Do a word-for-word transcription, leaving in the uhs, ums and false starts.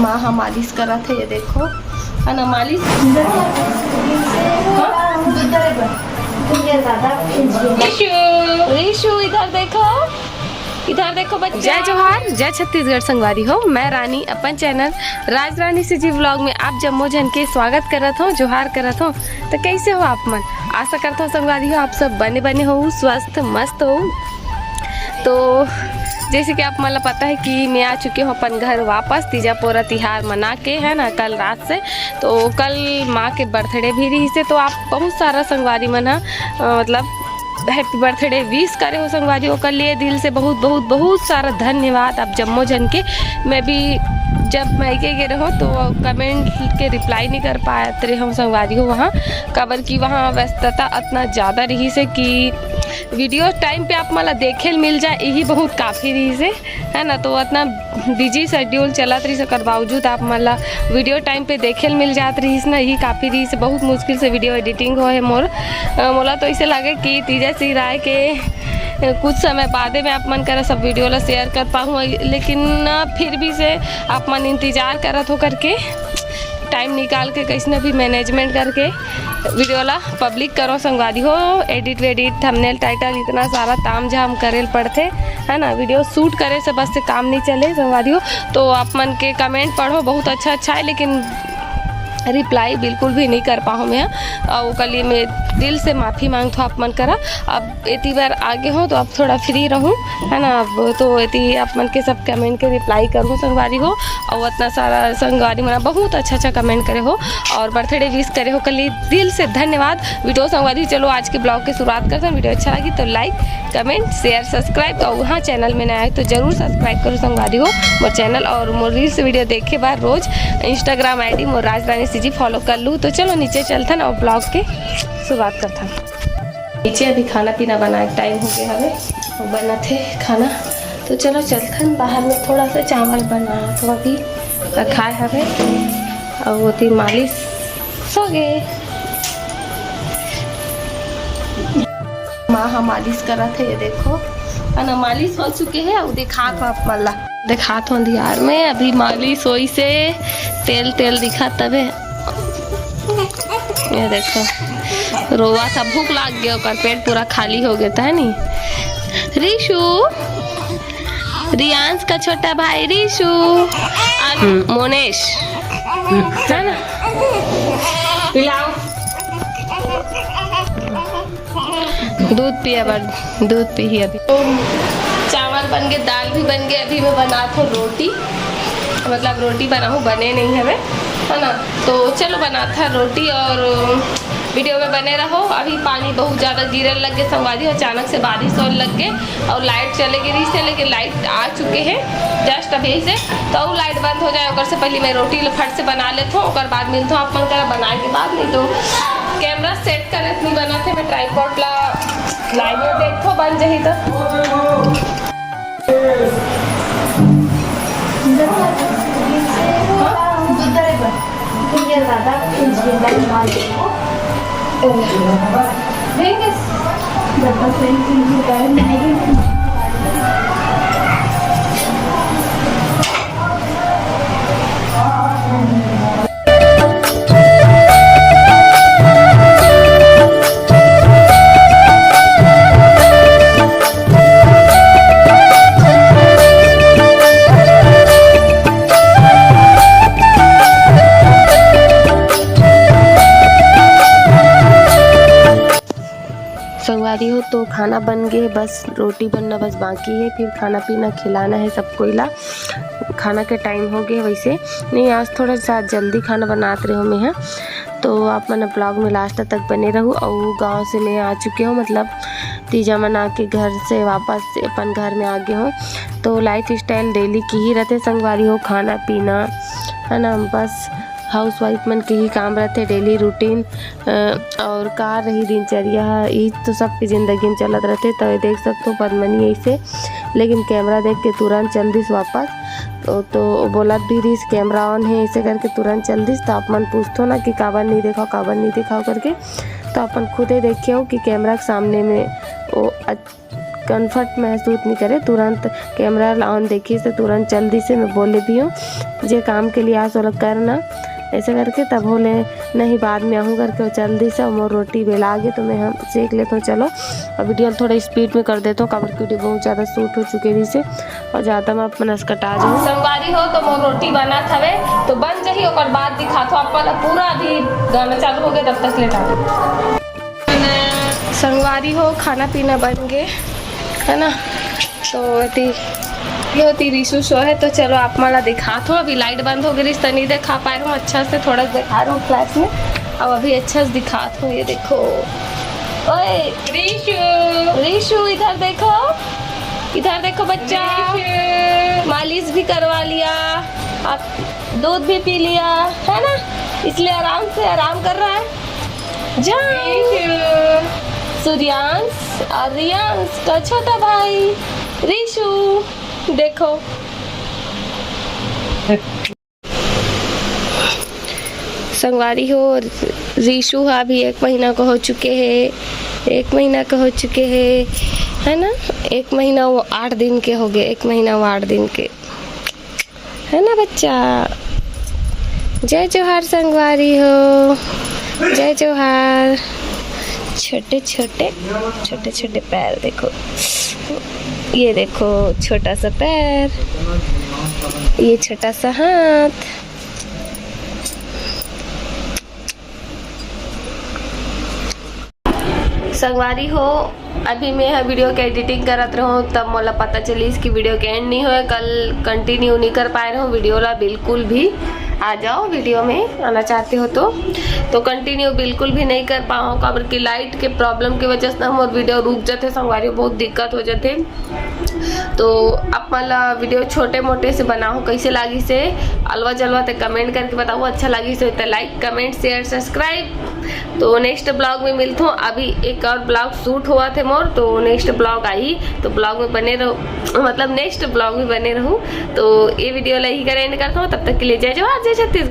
माँ ह मालिश करत हे, ये देखो, है ना मालिश। ऋषु, ऋषु, इधर देखो, इधर देखो बच्चा। जय जोहार, जय छत्तीसगढ़ संगवारी हो। मैं रानी अपन चैनल राज रानी सीजी व्लॉग में आप जम्मो झन के स्वागत करत हूँ, जोहार करत हूँ। तो कैसे हो आप मन? आशा करत हूँ संगवारी हो आप सब बने बने हो, स्वस्थ मस्त हो। तो जैसे कि आप मन ला पता है कि मैं आ चुके हूँ अपन घर वापस तीजा पोरा तिहार मना के, है ना, कल रात से। तो कल माँ के बर्थडे भी रहिसे, तो आप बहुत सारा संगवारी मन ह, अ, मतलब हैप्पी बर्थडे विश करे हो संगवारी, ओकर लिए दिल से बहुत बहुत बहुत सारा धन्यवाद आप जम्मो झन के। मैं भी जब मायके गे रहूँ तो कमेंट के रिप्लाई नहीं कर पात रहे हूँ संगवारी हो वहाँ, काबर कि वहाँ व्यस्तता इतना ज़्यादा रहिसे कि वीडियो टाइम पे आप मन ला देखे ल मिल जाए, यही बहुत काफ़ी रहिसे, है ना। तो इतना बिजी शेड्यूल चलत रहिस, ओकर बावजूद आप मन ला वीडियो टाइम पे देखे ल मिल जात रहिस ना, यही काफ़ी रहिस। बहुत मुश्किल से वीडियो एडिटिंग होए हे मोर। अ, मोला तो ऐसे लगे कि तीजा सिराए के, अ, कुछ समय बादे में आप मन करा सब वीडियो ला शेयर कर पाहूँ, लेकिन, अ, फिर भी से आप मन इंतजार करत हो करके टाइम निकाल के कैसने भी मैनेजमेंट करके वीडियो ला पब्लिक करो संगवारी हो। एडिट वेडिट, थंबनेल, टाइटल, इतना सारा ताम झाम करे ल पड़थे, है ना। वीडियो शूट करे से बस से काम नहीं चले संगवारी हो। तो आप मन के कमेंट पढ़ो, बहुत अच्छा अच्छा है, लेकिन रिप्लाई बिल्कुल भी नहीं कर पाहूँ मैं। और ओकर लिए मैं दिल से माफ़ी मांगथो आप मन करा। अब एती बार आगे हो तो अब थोड़ा फ्री रहूँ, है ना। अब तो एती आप मन के सब कमेंट के रिप्लाई करूँ संगवारी हो। और इतना सारा संगवारी मन बहुत अच्छा अच्छा कमेंट करे हो और बर्थडे विश करे हो, ओकर लिए दिल से धन्यवाद। वीडियो संगवारी हो, चलो आज के ब्लॉग के शुरुआत करते हैं। वीडियो अच्छा लगी तो लाइक, कमेंट, शेयर, सब्सक्राइब, और हाँ, चैनल में नया है तो जरूर सब्सक्राइब करो संगवारी हो मोर चैनल। और मोर रील्स वीडियो देखे बार रोज इंस्टाग्राम आईडी मोर राज रानी सीजी फॉलो कर लू। तो चलो नीचे चलथन और ब्लॉग के शुरुआत करथन। नीचे अभी खाना पीना बनाए के टाइम हो गया हवे, बनत हे खाना। तो चलो चलथन बाहर में, थोड़ा सा चावल बना तो अभी रखाए हवे। और ओती मालिश सो गे। माँ ह मालिश करत हे, ये देखो, है ना, मालिश हो चुके हे। और दिखात हो आप मन ला, दिखात हो अंधियार में, अभी मालिश होइसे, तेल तेल दिखत तबे। ये देखो, रोवा था, भूख लाग गया, ओकर पेट पूरा खाली हो गया था, है नी? ऋषु, रियांश का छोटा भाई ऋषु, और मोनेश, है ना? पिलाओ। दूध पिए बर, दूध पीही अभी। तो चावल बन गए, दाल भी बन गए, अभी मैं बनात हूँ रोटी, मतलब रोटी बनाहूँ, बने नहीं हवे, है ना। तो चलो बनात हूँ रोटी और वीडियो में बने रहो। अभी पानी बहुत ज़्यादा गिरे लग गए संगवारी, अचानक से बारिश होने लग गए और लाइट चले गई रही से, लेकिन लाइट आ चुके हैं जस्ट अभी से। तो लाइट बंद हो जाए, ओकर से पहले मैं रोटी ल फट से बना लेत हूँ, ओकर बाद मिलत हूँ आप मन करा बनाए के बाद। नहीं तो कैमरा सेट करे नहीं बनत हे, मैं ट्राईपॉड ला लाइव में देखो बन जही तो। संगवारी हो, तो खाना बन गए, बस रोटी बनना बस बाकी है, फिर खाना पीना खिलाना है सब कोई ला। खाना के टाइम हो गए वैसे। नहीं, आज थोड़ा सा जल्दी खाना बनात रहे हो मैं, हाँ। तो आप मन ब्लॉग में लास्ट तक बने रहू। और गांव से मैं आ चुके हूँ, मतलब तीजा मना के घर से वापस अपन घर में आ गए हूँ। तो लाइफ स्टाइल डेली की ही रहते संगवारी हो, खाना पीना, है ना, बस हाउसवाइफ मन के ही काम रहते डेली रूटीन। अ, और का रही दिनचर्या ह, ई तो सबके जिंदगी में चलत रहते। तो ये देख सकते हो पद्मनी ऐसे, लेकिन कैमरा देख के तुरंत चल दिस वापस। तो, तो बोलत भी रहीस कैमरा ऑन है, ऐसे करके तुरंत चल दिस। तो आप मन पूछतो ना कि काबर नहीं दिखाओ, काबर नहीं दिखाओ करके, तो अपन खुदे देखे हो कि कैमरा के सामने में वो अच-, comfort महसूस नहीं करे, तुरंत camera ला on देखिस त तुरंत चल दिस। मैं बोले भी हूँ, जे काम के लिए आस ओला करना, ऐसे करके तब बोले, नहीं, बाद में आहूँ करके वो चल दिस। मोर रोटी बेला गे तो मैं हम सेक लेथों। चलो, अब video ल थोड़ा speed में कर देथों, काबर कि video बहुत ज़्यादा shoot हो चुके रहिसे और ज़्यादा मैं अपन असकटा जाऊँ। संगवारी हो, तो मोर रोटी बनत हवे, तो बन जही, ओकर बाद दिखाथों आप मन ला पूरा। अभी गाना चालू हो गया, तब तक लेटा दो। संगवारी हो, खाना पीना बन गे, है ना? तो एती, ये होती रिशु सो है। तो चलो, आप मन ला दिखाथों। अभी light बंद हो गई रहिस, त नहीं दिखा पाए रहूँ अच्छा से, थोड़ा दिखा रहूँ flash में। अब अभी अच्छा से दिखाथों, ये देखो। ओए रिशु, रिशु, इधर देखो, इधर देखो बच्चा, रिशु। मालिश भी करवा लिया, आप दूध भी पी लिया, है ना? इसलिए आराम से आराम कर रहा है। जाओ। रिशु। सूर्यांश और रियांश का छोटा भाई रिशु, देखो। संगवारी हो, रिशु हा भी एक महीना का हो चुके है, एक महीना का हो चुके है, है ना? एक महीना वो आठ दिन के हो गए, एक महीना वो आठ दिन के, है ना बच्चा? जय जोहार संगवारी हो, जय जोहार। छोटे छोटे, छोटे छोटे पैर देखो, ये देखो छोटा सा पैर, ये छोटा सा हाथ। संगवारी हो, अभी मैं ह video के editing करत रहूँ, तब मोला पता चलिस कि video के end नहीं होए। कल continue नहीं कर पाए रहूँ video ला बिल्कुल भी। आ जाओ video में, आना चाहते हो तो। तो continue बिल्कुल भी नहीं कर पाऊँ, काबर कि light के problem की वजह से ना मोर video रुक जाते संगवारी, बहुत दिक्कत हो जाते। तो आप मन ला video छोटे मोटे से बनाहूँ, कैसे लागिस हे अलवा जलवा, ते comment करके बताओ। अच्छा लागिस हे तो like, comment, share, subscribe। तो next vlog में मिलथों। अभी एक और vlog shoot होवत हे मोर, तो next vlog आही, तो vlog में बने रहो, मतलब next vlog में बने रहू। तो ये video ला यही कर end करथों। तब तक के लिए जय जोहार, जय छत्तीसगढ़।